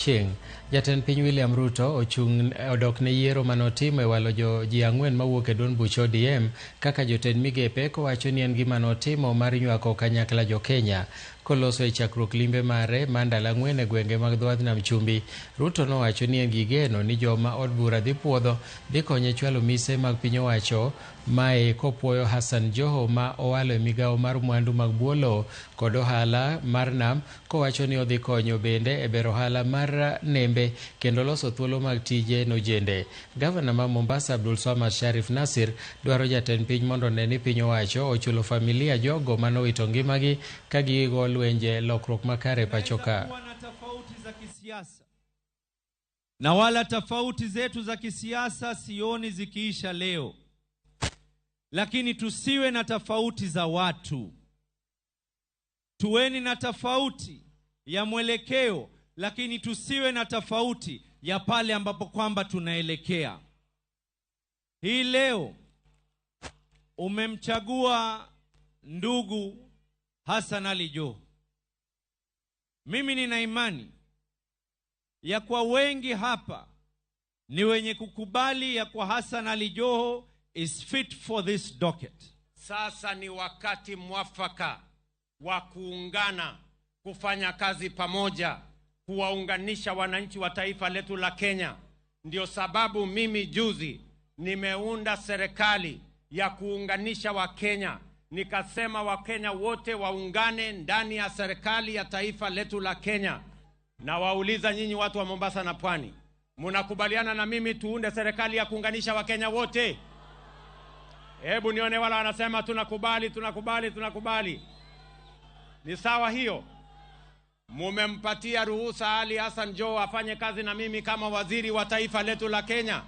Chieng', jatend piny William Ruto ochung' odok ne yiero manotimo e walo jo ji 4 mawuok e duond buch ODM kaka jotend migepe kowacho ni en gima notimo mar nywako kanyakla jo Kenya. Koloso e chakruok limbe mare mar ndalo 4 e gwenge mag dho wath Nam Chumbi, Ruto nowacho ni en gi geno ni joma od bura dhi puodho dhi konye chwalo mise mag piny owacho mae kopuoyo Hassan Joho ma owalo e migawo mar mwandu mag bwo lowo kod ohala mar nam kowacho ni odhi konyo bende e bero ohala mar nembe kendo loso thuolo mag tije nojende. Gavana ma Mombasa Abdulswamad Sharif Nasir dwaro jatend piny mondo one ni piny owacho ochulo familia jogo manowito ngimagi ka gigo lwenje lokruok makare pacho ka. Kuwa na tofauti za kisiasa na wala tofauti zetu za kisiasa sioni zikiisha leo, lakini tusiwe na tofauti za watu. Tuweni na tofauti ya mwelekeo, lakini tusiwe na tofauti ya pale ambapo kwamba tunaelekea. Hii leo umemchagua ndugu Hassan Ali Joho. Mimi nina imani ya kwa wengi hapa ni wenye kukubali ya kwa Hassan Ali Joho is fit for this docket. Sasa ni wakati mwafaka wa kuungana, kufanya kazi pamoja, kuwaunganisha wananchi wa taifa letu la Kenya. Ndio sababu mimi juzi nimeunda serikali ya kuunganisha Wakenya. Nikasema Wakenya wote waungane ndani ya serikali ya taifa letu la Kenya. Na wauliza nyinyi watu wa Mombasa na Pwani, munakubaliana na mimi tuunde serikali ya kuunganisha Wakenya wote? Hebu nione wala wanasema tunakubali, tunakubali, tunakubali. Ni sawa hiyo? Mumempatia ruhusa Ali Hassan Joho afanye kazi na mimi kama waziri wa taifa letu la Kenya.